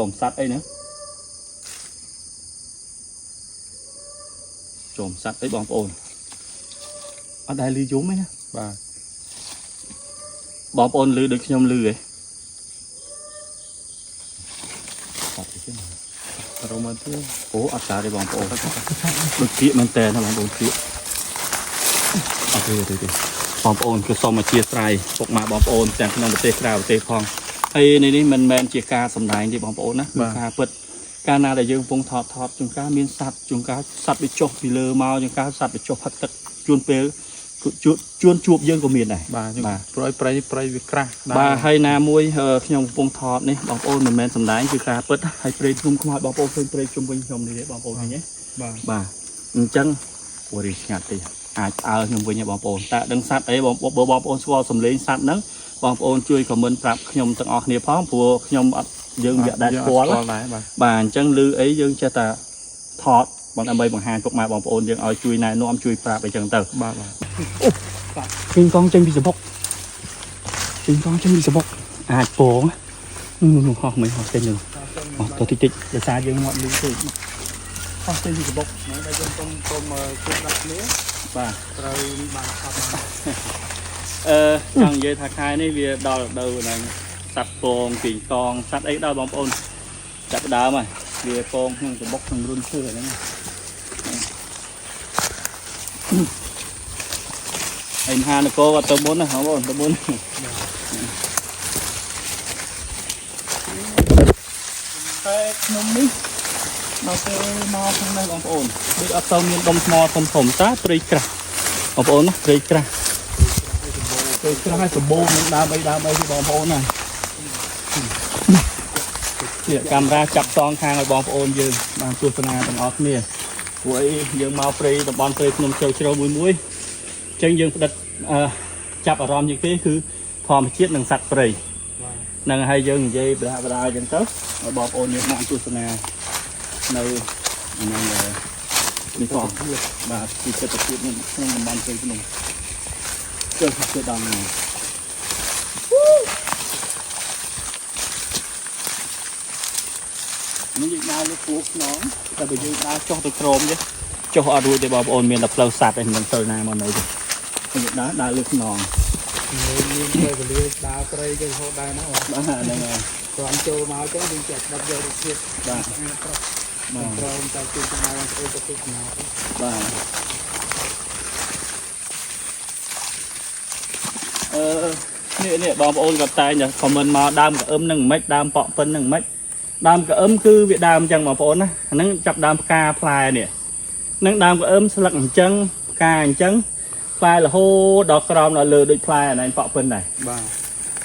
ចំសัตว์អីណាចំសัตว์អីបងប្អូនអត់ដែលលឺយំទេណា បាទ បងប្អូនលឺដូចខ្ញុំលឺហ៎សัตว์អីគេណា រមទៀត អូអត់កើតទេបងប្អូនដូចគៀកមែនតើណាបងប្អូនគៀកអត់ទេទេទេបងប្អូនគឺសូមអធិស្ឋានពុកម៉ែបងប្អូនទាំងក្នុងប្រទេសក្រៅប្រទេសផងហើយនេះនេះមិនមែនជាការសម្ដែងទេបងប្អូនណាគឺការពិតកាលណាដែលយើងកំពុងថតថតជួនកាលមានសัตว์ជួនកាលសัตว์វាចុះពីលើមកជួនកាលសัตว์វាចុះផឹកទឹកជួនពេលជួនជួនជួបយើងក៏មានដែរ បាទ បាទ ព្រោះឲ្យព្រៃព្រៃវាក្រាស់ បាទហើយណាមួយខ្ញុំកំពុងថតនេះបងប្អូនមិនមែនសម្ដែងគឺការពិតហើយព្រៃភ្នំខ្មោចបងប្អូនឃើញព្រៃជុំវិញខ្ញុំនេះទេបងប្អូនឃើញទេ បាទ បាទអញ្ចឹងអូរីស្ងាត់តិចអាចផ្អើលខ្ញុំវិញហ៎បងប្អូនតើដឹងសัตว์អីបងបើបងប្អូនស្គាល់សំឡេងសัตว์ហ្នឹងបងប្អូនជួយខមមិនប្រាប់ខ្ញុំទាំងអស់គ្នាផងព្រោះខ្ញុំអត់យើងវាដែរស្គាល់ណា ដែរបាទ បាទអញ្ចឹងឮអីយើងចេះតែថតបងដើម្បីបង្ហាញពុកម៉ែបងប្អូនយើងឲ្យជួយណែនាំជួយប្រាប់អីចឹងទៅ បាទបាទ គីងកងចេញពីសបុកគីងកងចេញពីសបុកអាចពងនោះហោះមិនហោះចេញនោះហោះទៅតិចតិចដោយសារយើងមាត់លឺពេកហោះចេញពីសបុក ហ្នឹងដែលយើងសុំសុំជួបដាក់គ្នា បាទ ត្រូវបានថតមក អឺចង់និយាយថាខែនេះវាដល់រដូវហ្នឹងសត្វពងគីងកងសត្វអីដល់បងប្អូនចាប់ដើមហើយវាពងក្នុងសបុកក្នុងរុនឈើហ្នឹងហើយមហានគរក៏ទៅមុនណាបងប្អូនទៅមុនតែខ្ញុំនេះដល់ពេលមកក្នុងនេះបងប្អូនដូចអត់ទៅមានដុំថ្មធំធំតាព្រៃក្រាស់បងប្អូនណាព្រៃក្រាស់ព្រៃក្រាស់ហើយសម្បូរនឹងដើមអីដើមអីទេបងប្អូនណានេះកាមេរ៉ាចាប់សងខាងឲ្យបងប្អូនយើងបានទស្សនាទាំងអស់គ្នាព្រោះអីយើងមកព្រៃតំបន់ព្រៃភ្នំជ្រៅជ្រៅមួយមួយអញ្ចឹងយើងផ្ដិតអឺចាប់អារម្មណ៍ជាងគេគឺធម្មជាតិនិងសត្វព្រៃហ្នឹងហើយយើងនិយាយបដាបដាអញ្ចឹងទៅឲ្យបងប្អូនយើងបានទស្សនានៅហ្នឹងនេះផងបាទពីទស្សនវិជ្ជាក្នុងតំបន់ព្រៃភ្នំចុះទៅដល់ណានេះយើងដើរលើពោះខ្នងតែបើយើងដើរចុះទៅក្រោមទេចុះអត់រួចទេបងប្អូនមានតែផ្លូវសัตว์ឯងមិនដឹងទៅណាមកនៅទេយើងដើរដើរលើខ្នង មានពេលវេលាដើរព្រៃទៅរហូតដែរណាបាទ បាទហ្នឹងហើយ គ្រាន់ចូលមកចឹងយើងចេះស្ដាប់យករូបភាព បាទ ស្អាតប្រុស បាទ ក្រមតែជួបជាមួយបងប្អូនទៅទស្សនា បាទអឺនេះនេះបងប្អូនក៏តែងតែ comment មកដើមកអឹមហ្នឹងមិនម៉េចដើមប៉ក់ពិនហ្នឹងមិនម៉េចដើមកអឹមគឺវាដើមអញ្ចឹងបងប្អូនណាអាហ្នឹងចាប់ដើមផ្កាផ្លែនេះហ្នឹងដើមកអឹមស្លឹកអញ្ចឹងផ្កាអញ្ចឹងផ្លែរហូតដល់ក្រោមដល់លើដូចផ្លែអានេះប៉ក់ពិនដែរ បាទ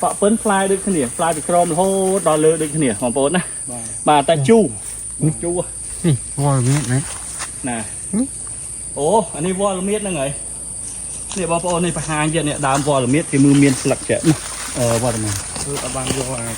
ប៉ក់ពិនផ្លែដូចគ្នាផ្លែពីក្រោមរហូតដល់លើដូចគ្នាបងប្អូនណា បាទ បាទតែជូរជូរ នេះវល់មានណា ណាអូអានេះវល្លមៀតហ្នឹងហើយនេះបងប្អូននេះបង្ហាញទៀតនេះដើមវល្លមៀតគេមើលមានស្លឹកចេះនេះអឺវល្លមៀត គឺអត់បានយកអា នេះ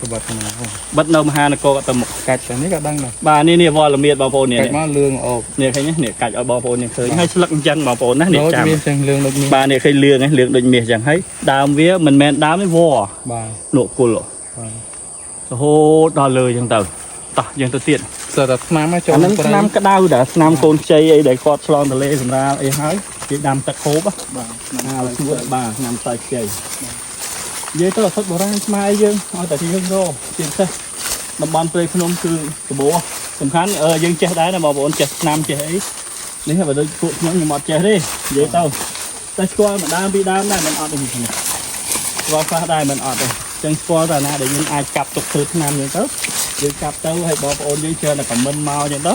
ក្បាត់មក បិទនៅមហានគរក៏ទៅមុខ កាច់តែនេះក៏ដឹងដែរ បាទនេះនេះវល្លមៀតបងប្អូននេះ កាច់មកលឿងអូប នេះឃើញទេនេះកាច់ឲ្យបងប្អូននេះឃើញហើយស្លឹកអញ្ចឹងបងប្អូនណានេះ ដូច ចាំ មាសចឹងលឿងដូចមាស បាទនេះឃើញលឿងហ្នឹងលឿងដូចមាសអញ្ចឹងហើយដើមវាមិនមែនដើមទេវល្ល បាទ លក់គល់ បាទ រហូតដល់លើអញ្ចឹងទៅតោះយើងទៅទៀត សើតែថ្នាំចូល អាហ្នឹងថ្នាំក្តៅដែរថ្នាំកូនខ្ចីអីដែលគាត់ឆ្លងទលេសម្រាលអីហើយគេដាំទឹកហូបហ៎ បាទ អាវជួបាទឆ្នាំខ្សែខ្ចីនិយាយទៅអសត់បុរាណខ្មែរយើងឲ្យតែយើងរកជាពិសេសតំបន់ព្រៃភ្នំគឺសម្បូរសំខាន់យើងចេះដែរណាបងប្អូនចេះឆ្នាំចេះអីនេះបើដូចពួកខ្ញុំខ្ញុំអត់ចេះទេនិយាយទៅតែស្គាល់ម្ដើមពីរដើមដែរមិនអត់ទេស្គាល់ខ្លះដែរមិនអត់ទេចឹងស្គាល់តែណាដែលយើងអាចកាប់ទុកធ្វើឆ្នាំចឹងទៅយើងកាប់ទៅឲ្យបងប្អូនយើងច្រើនតែខមមិនមកចឹងទៅ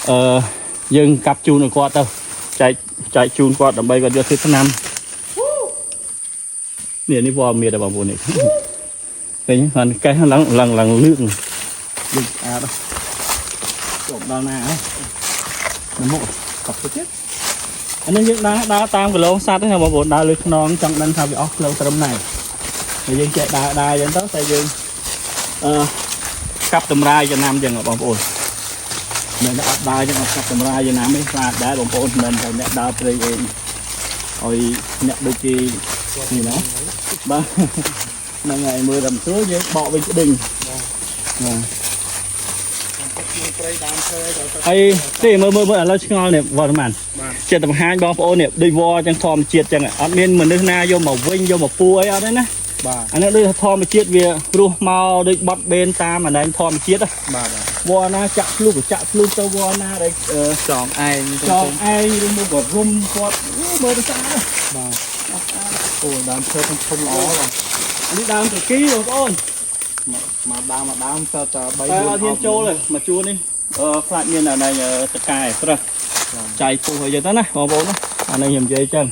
អឺយើងកាប់ជូនឲ្យគាត់ទៅចែកចែកជូនគាត់ដើម្បីគាត់យកធ្វើឆ្នាំ នេះនេះវល្លមៀតដែរបងប្អូននេះឃើញហ្នឹងកេះឡើងឡើងឡើងលឿងលឿងស្អាតចប់ដល់ណាហើយនៅមុខកប់ទៅទៀតអានេះយើងដើរដើរតាមកន្លងសัตว์ហ្នឹងបងប្អូនដើរលើខ្នងចង់ដឹងថាវាអស់ផ្លូវត្រឹមណាហើយយើងចេះដើរដើរអញ្ចឹងទៅតែយើងអឺកាប់តម្រាយចំណាំអញ្ចឹងបងប្អូនមិនអត់ដើរអញ្ចឹងអត់កាប់តម្រាយចំណាំទេខ្លាចដែរបងប្អូនមិនតែអ្នកដើរព្រៃអីឲ្យអ្នកដូចគេនេះណា បាទហ្នឹងហើយមើលតែមិនស្រួលយើងបកវិញក្តិញ បាទ ក្នុងព្រៃដើមឈើដល់ទៅ ហើយទេមើលមើលមើលឥឡូវឆ្ងល់នេះវត្តមាន បាទ ចិត្តបង្ហាញបងប្អូននេះដូចវល់ចឹងធម្មជាតិចឹងអត់មានមនុស្សណាយកមកវិញយកមកពួរអីអត់ទេណា បាទ អានេះដូចធម្មជាតិវារស់មកដូចបត់បេនតាមអាណែងធម្មជាតិ បាទបាទ វល់ណាចាក់ភ្លុះក៏ចាក់ភ្លុះទៅវល់ណាដែល ចងឯង ចងឯងឬមកក៏រុំគាត់មើលទៅស្អាត បាទអូដើមឈើធំធំល្អបាទ នេះដើមត្រគីបងប្អូន មកដើមមកដើមតតែ3 តែអត់ហ៊ានចូលទេមកជួរនេះអឺខ្លាចមានអាណែងតកែស្រះចៃពុះអីចឹងទៅណាបងប្អូនណាអានេះខ្ញុំនិយាយចឹង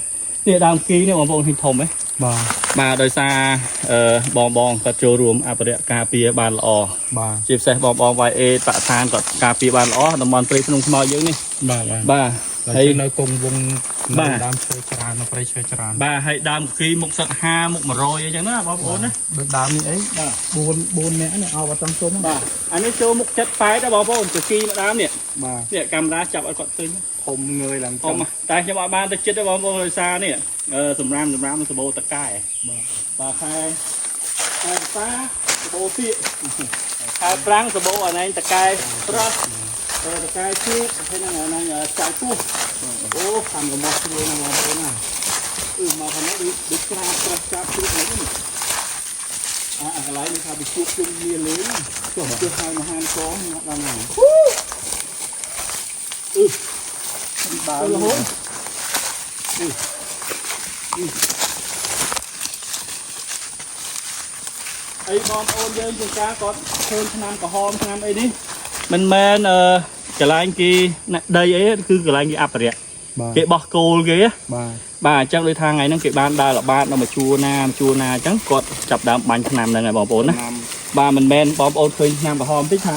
នេះដើមគីនេះបងប្អូនឃើញធំហ៎ បាទ បាទដោយសារអឺបងបងគាត់ចូលរួមអភិរក្សការពារបានល្អ បាទ ជាពិសេសបងបង YA បកឋានគាត់ការពារបានល្អតំបន់ព្រៃភ្នំខ្មោចយើងនេះ បាទបាទ បាទ ហើ ហើយ យនៅគង់វង បាទ ដើមឈើច្រើននៅព្រៃឈើច្រើន បាទហើយដើមគីមុខសិត50មុខ100អីចឹងណាបងប្អូនណា ដូចដើមនេះអី បាទ 4 4នាក់នេះអោបអត់ចង់ជុំ បាទអានេះចូលមុខ7 8ដែរបងប្អូនគីមួយដើមនេះ បាទ នេះកាមេរ៉ាចាប់ឲ្យគាត់ឃើញ ធំងើយឡើង ធំតែខ្ញុំអត់បានទៅចិត្តទេបងប្អូនដោយសារនេះអឺសម្រាមសម្រាមសម្បូរតកែ បាទ បាទខែខែផ្សាសម្បូរទៀកខែប្រាំងសម្បូរអាណែងតកែស្រស់តកែឈូកហើយនឹងអាណែងចៅពោះអូខាំកំោះស្រួលណាស់បងប្អូនណាអឺមកខាងនេះដូចក្រាបស្រស់ចាប់ជ្រូកហ្នឹងអាអាកន្លែងនេះថាវាជួបជុំគ្នាលេងចុះជិះហើយមហានកងមកដល់ណាអឺ ដើម រហូតអីបងប្អូនយើងជាការគាត់ឃើញឆ្នាំក្រហមឆ្នាំអីនេះមិនមែនអឺកន្លែងគេអ្នកដីអីគឺកន្លែងគេអភិរក្ស បាទ គេបោះគោលគេណា បាទ បាទអញ្ចឹងដូចថាថ្ងៃហ្នឹងគេបានដើរល្បាតនៅមួយជួរណាមួយជួរណាអញ្ចឹងគាត់ចាប់ដើមបាញ់ឆ្នាំហ្នឹងហើយបងប្អូនណា ណាំ បាទមិនមែនបងប្អូនឃើញឆ្នាំក្រហមតិចថា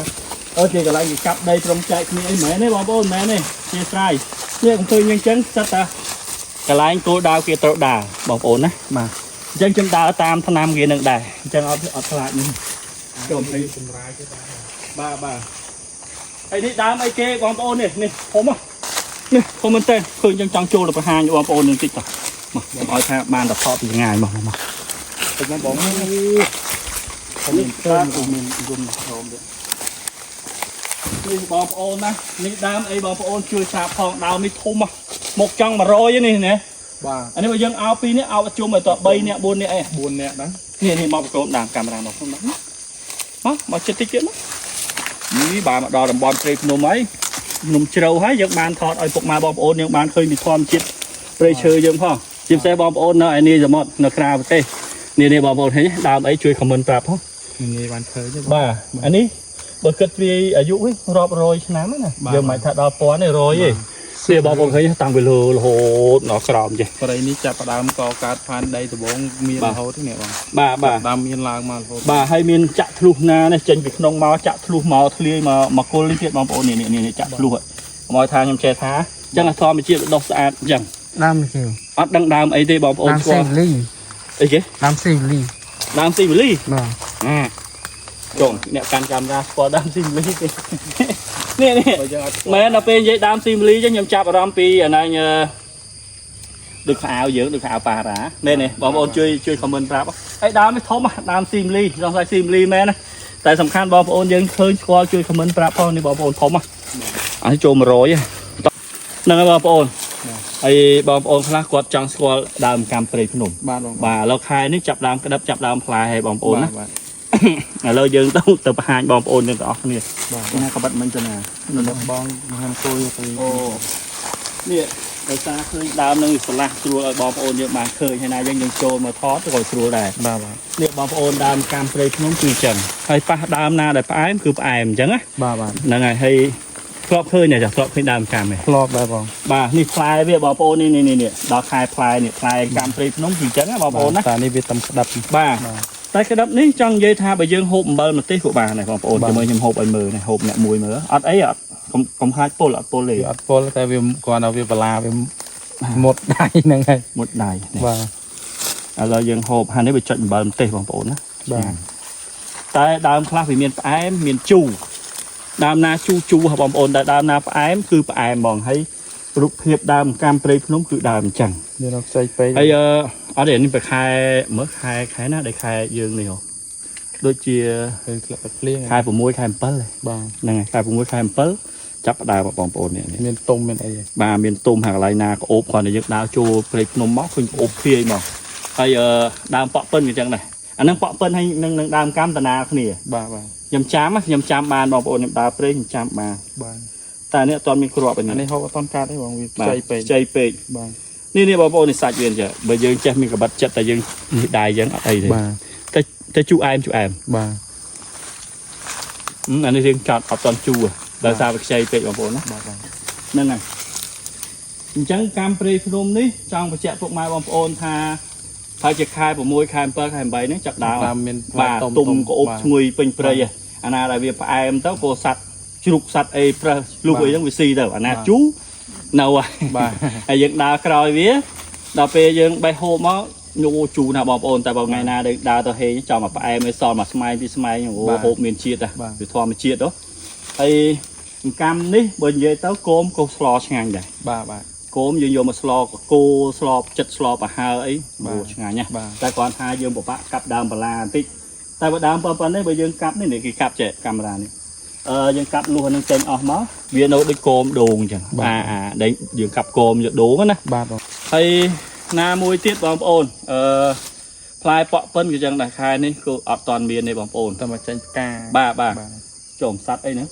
អូគេកន្លែងគេកាប់ដីព្រមចែកគ្នាអីមិនមែនទេបងប្អូនមិនមែនទេជាស្រ័យនេះខ្ញុំឃើញអញ្ចឹងសិតតាកន្លែងគោលដៅគេត្រូវដើរបងប្អូនណាបាទអញ្ចឹងខ្ញុំដើរតាមឆ្នាំគេនឹងដែរអញ្ចឹងអត់អត់ខ្លាចនេះចូលអី សម្រាយទៅបាទ បាទបាទហើយនេះដើមអីគេបងប្អូននេះនេះធំហ៎នេះធំមែនតើឃើញអញ្ចឹងចង់ចូលទៅបង្ហាញបងប្អូននឹងតិចតោះមកខ្ញុំឲ្យថាបានតែថតពីឆ្ងាយមកមក ទៅមកបង នេះ នេះ បាទ មានយំក្រោមទៀត នេះបងប្អូនណានេះដើមអីបងប្អូនជួយប្រាប់ផងដើមនេះធំហ៎មកចង់100នេះណា បាទ អានេះបើយើងអោបពីរនេះអោបជុំឲ្យត3នាក់4នាក់អី 4នាក់ដែរ នេះនេះមកប្រកបដើមកាមេរ៉ាមកខ្ញុំមកមកចិត្តតិចទៀតមកនេះបាទមកដល់តំបន់ព្រៃភ្នំហើយភ្នំជ្រៅហើយយើងបានថតឲ្យពុកម៉ែបងប្អូនយើងបានឃើញពីធម្មជាតិព្រៃឈើយើងផងជាពិសេសបងប្អូននៅឯនេះសមុទ្រនៅក្រៅប្រទេសនេះនេះបងប្អូនឃើញដើមអីជួយ comment ប្រាប់ផង ងាយបានឃើញទេ បាទអានេះបើគិតវាអាយុវិញរាប់រយឆ្នាំណា បាទ យើងមិនថាដល់ពាន់ទេរយទេសៀបងប្អូនឃើញតាំងពីលើរហូតដល់ក្រោមចេះ ព្រៃនេះចាប់ផ្ដើមកកើតផែនដីដំបងមាន បាទ រហូតទេនេះបង បាទបាទ ដើមមានឡើងមករហូត បាទហើយមានចាក់ធ្លុះណានេះចេញពីក្នុងមកចាក់ធ្លុះមកធ្លាយមកមកគល់នេះទៀតបងប្អូននេះនេះនេះចាក់ធ្លុះកុំឲ្យថាខ្ញុំចេះថាអញ្ចឹងធម្មជាតិដុះស្អាតអញ្ចឹង ដើមគេ អត់ដឹងដើមអីទេបងប្អូន ដើម ស្គាល់ សេវលី អីគេ ដើមសេវលី ដើមស៊ីវលី បាទ អាចុងអ្នកកាន់កាមេរ៉ាស្គាល់ដើមស៊ីវលីទេនេះនេះ បើយើងអត់ មែនដល់ពេលនិយាយដើមស៊ីមលីចឹងខ្ញុំចាប់អារម្មណ៍ពីអាហ្នឹងអឺដូចខោអាវយើងដូចខោអាវប៉ារ៉ាមែនទេបងប្អូនជួយជួយ comment ប្រាប់ហើយដើមនេះធំហ៎ដើមស៊ីមលីសង្ស័យស៊ីមលីមែនណាតែសំខាន់បងប្អូនយើងឃើញស្គាល់ជួយ comment ប្រាប់ផងនេះបងប្អូនធំហ៎អានេះចូល100ហ៎ហ្នឹងហើយបងប្អូនហើយបងប្អូនខ្លះគាត់ចង់ស្គាល់ដើមកម្មព្រៃភ្នំ បាទបង បាទឥឡូវខែនេះចាប់ដើមក្តាប់ចាប់ដើមផ្លែហើយបងប្អូនណា បាទ ឥឡូវយើងទៅទៅបង្ហាញបងប្អូនយើងទាំងអស់គ្នា បាទ ណាក៏បាត់មិញទៅណា នៅបងមហាគួយទៅ អូនេះដោយសារឃើញដើមនឹងស្លាស់ស្រួលឲ្យបងប្អូនយើងបានឃើញហើយណាយើងយើងចូលមកថតក៏ស្រួលដែរ បាទបាទ នេះបងប្អូនដើមកាំព្រៃភ្នំគឺអញ្ចឹងហើយប៉ះដើមណាដែលផ្អែមគឺផ្អែមអញ្ចឹងណា បាទបាទ ហ្នឹងហើយហើយធ្លាប់ឃើញទេចាធ្លាប់ឃើញដើមកាំទេ ធ្លាប់ដែរបង បាទនេះផ្លែវាបងប្អូននេះនេះនេះដល់ខែផ្លែនេះផ្លែកាំព្រៃភ្នំគឺអញ្ចឹងណាបងប្អូនណា តែនេះវាតំស្ដាប់ បាទ បាទ តែក្តាប់នេះចង់និយាយថាបើយើងហូបអំបិលម្ទេសក៏បានដែរបងប្អូន បាទ ជាមួយខ្ញុំហូបឲ្យមើលនេះហូបអ្នកមួយមើលអត់អីអត់កុំកុំខ្លាចពុលអត់ពុលទេ វាអត់ពុលតែវាគ្រាន់តែវាបលាវាមុតដៃហ្នឹងហើយ មុតដៃនេះ បាទ ឥឡូវយើងហូបហានេះវាចុចអំបិលម្ទេសបងប្អូនណា បាទ តែដើមខ្លះវាមានផ្អែមមានជូរដើមណាជូរជូរហ៎បងប្អូនតែដើមណាផ្អែមគឺផ្អែមហ្មងហើយរូបភាពដើមកាំព្រៃភ្នំគឺដើមអញ្ចឹង វានៅខ្ចីពេក ហើយអឺអត់ទេនេះប្រខែមើលខែខែណាដែលខែយើងនេះហ៎ ដូចជា ពេលធ្លាក់ទឹកភ្លៀង ខែ6ខែ7 បាទ ហ្នឹងហើយខែ6ខែ7ចាប់ផ្ដើមបងប្អូននេះនេះ មានទុំមានអីហ៎ បាទមានទុំហាកន្លែងណាក្អូបគ្រាន់តែយើងដើរចូលព្រៃភ្នំមកឃើញក្អូបភាយមកហើយអឺដើមប៉ក់ពិនក៏ចឹងដែរអាហ្នឹងប៉ក់ពិនហើយនឹងនឹងដើមកម្មតាណាគ្នា បាទបាទ ខ្ញុំចាំណាខ្ញុំចាំបានបងប្អូនខ្ញុំដើរព្រៃខ្ញុំចាំបាន បាទ តែនេះអត់ទាន់មានគ្រាប់ឯ អា នេះ នេះហូបអត់ទាន់កាត់ទេបងវា បាទ ខ្ចីពេក ខ្ចីពេក បាទ នេះនេះបងប្អូននេះសាច់វាអញ្ចឹងបើយើងចេះមានកបិតចិត្តតែយើងនេះដៃអញ្ចឹងអត់អីទេ បាទ តែតែជូរអែមជូរអែម បាទ ហឹមអានេះរៀងចត់អត់ទាន់ជូរដោយសារវាខ្ចីពេកបងប្អូនណា បាទបាទ ហ្នឹងហើយអញ្ចឹងកម្មព្រៃភ្នំនេះចង់បញ្ជាក់ពុកម៉ែបងប្អូនថាហើយជាខែ6ខែ7ខែ8ហ្នឹងចាប់ដើម តាមមាន បាទទុំក្អូបឈ្ងុយពេញព្រៃហ៎អាណាដែលវាផ្អែមទៅក៏សัตว์ជ្រូកសัตว์អីប្រើសលុះអីហ្នឹងវាស៊ីទៅអាណាជូរនៅហើយ បាទ ហើយយើងដើរក្រោយវាដល់ពេលយើងបេះហូបមកញូជូរណាស់បងប្អូនតែបើថ្ងៃណាដែលដើរទៅហេងចំមកផ្អែមឲ្យសល់មកស្មៃពីស្មៃអូហូបមានជាតិហ៎វាធម្មជាតិហ៎ហើយកម្មនេះបើនិយាយទៅគោមក៏ស្លឆ្ងាញ់ដែរ បាទបាទ គោមយើងយកមកស្លកកូស្លចិត្តស្លប្រហើអី បាទ អូឆ្ងាញ់ណាស់ បាទ តែគ្រាន់ថាយើងពិបាកកាប់ដើមបន្លាបន្តិចតែបើដើមប៉ុណ្ណេះបើយើងកាប់នេះនេះគេកាប់ចេះកាមេរ៉ានេះអឺយើងកាប់លុះអានឹងចេញអស់មកវានៅដូចគោមដូងអញ្ចឹង បាទ អាអាដែលយើងកាប់គោមយកដូងណា បាទបង ហើយណាមួយទៀតបងប្អូនអឺផ្លែប៉ក់ពិនក៏ចឹងដែរខែនេះគឺអត់តាន់មានទេបងប្អូន តែមកចេញផ្កា បាទបាទ បាទ ចូលសัตว์អីហ្នឹង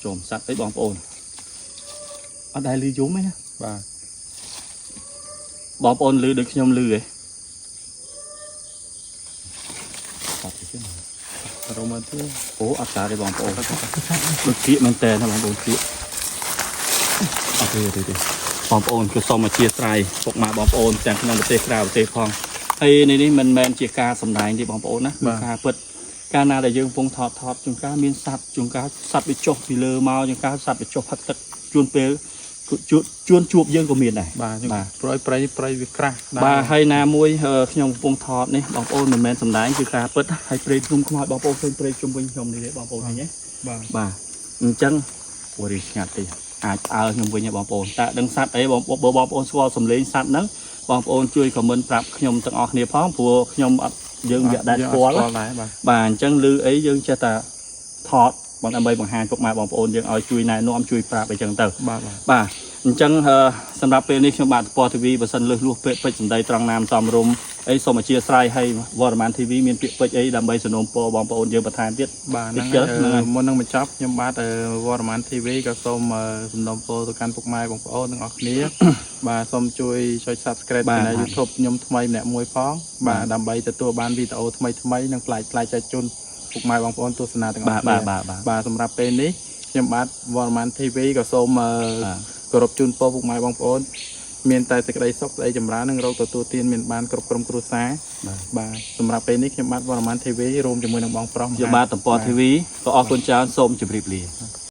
ចូលសัตว์អីបងប្អូនអត់ដែលលឺយំទេណា បាទ បងប្អូនលឺដូចខ្ញុំលឺឯងសត្វអីចឹង រមទៅ អូអត់កើតទេបងប្អូនដូចគៀកមែនតើណាបងប្អូនគៀកអត់ទេទេទេបងប្អូនគឺសូមអធិស្ឋានពុកម៉ែបងប្អូនទាំងក្នុងប្រទេសក្រៅប្រទេសផងហើយនេះនេះមិនមែនជាការសម្ដែងទេបងប្អូនណាគឺការពិតកាលណាដែលយើងកំពុងថតថតជួនកាលមានសត្វជួនកាលសត្វវាចុះពីលើមកជួនកាលសត្វវាចុះផឹកទឹកជួនពេលជួនជួនជួបយើងក៏មានដែរ បាទ បាទ ព្រោះឲ្យព្រៃព្រៃវាក្រាស់ដែរ បាទហើយណាមួយអឺខ្ញុំកំពុងថតនេះបងប្អូនមិនមែនសម្ដែងគឺការពិតហើយព្រៃភ្នំខ្មោចបងប្អូនឃើញព្រៃជុំវិញខ្ញុំនេះទេបងប្អូនឃើញទេ បាទ បាទអញ្ចឹងអូរីស្ងាត់តិចអាចផ្អើលខ្ញុំវិញហ៎បងប្អូនតើដឹងសัตว์អីបងបើបងប្អូនស្គាល់សំឡេងសัตว์ហ្នឹងបងប្អូនជួយខមមិនប្រាប់ខ្ញុំទាំងអស់គ្នាផងព្រោះខ្ញុំអត់យើងវាអត់ដែលស្គាល់ណា ដែរបាទ បាទអញ្ចឹងឮអីយើងចេះតែថតបងដើម្បីបង្ហាញពុកម៉ែបងប្អូនយើងឲ្យជួយណែនាំជួយប្រាប់អីចឹងទៅ បាទបាទ បាទអញ្ចឹងអឺសម្រាប់ពេលនេះខ្ញុំបាទពណ៌ធីវីបើសិនលើសលួសពេកពេចសម្ដីត្រង់ណាមសំរុំអីសូមអធិស្ឋានឲ្យវរ្ម័នធីវីមានពាក្យពេចន៍អីដើម្បីสนុំពរបងប្អូនយើងបន្ថែមទៀត បាទហ្នឹង តិចចិត្ត ហើយ ហ្នឹងហើយ មុននឹងបញ្ចប់ខ្ញុំបាទវរ្ម័ន TV ក៏សូមសំណូមពរទៅកាន់ពុកម៉ែបងប្អូនទាំងអស់គ្នា បាទសូមជួយចុច Subscribe បាទ Channel YouTube ខ្ញុំថ្មីម្នាក់មួយផងបាទដើម្បីទទួលបានវីដេអូថ្មីថ្មីៗនិងប្លែកប្លែកចែកជូនពុកម៉ែបងប្អូនទស្សនាទាំងអ បាទ ស់គ្នា បាទបាទបាទ បាទសម្រាប់ពេលនេះខ្ញុំបាទវរ្ម័ន TV ក៏សូម បាទ គោរពជូនពរពុកម៉ែបងប្អូនមានតែសេចក្តីសុខសេចក្តីចម្រើននិងរោគទទួលទានមានបានគ្រប់ក្រុមគ្រួសារ បាទ បាទសម្រាប់ពេលនេះខ្ញុំបាទវរ្ម័ន TV រួមជាមួយនឹងបងប្រុស ខ្ញុំបាទតំពរធីវីក៏អរគុណច្រើនសូមជម្រាបលា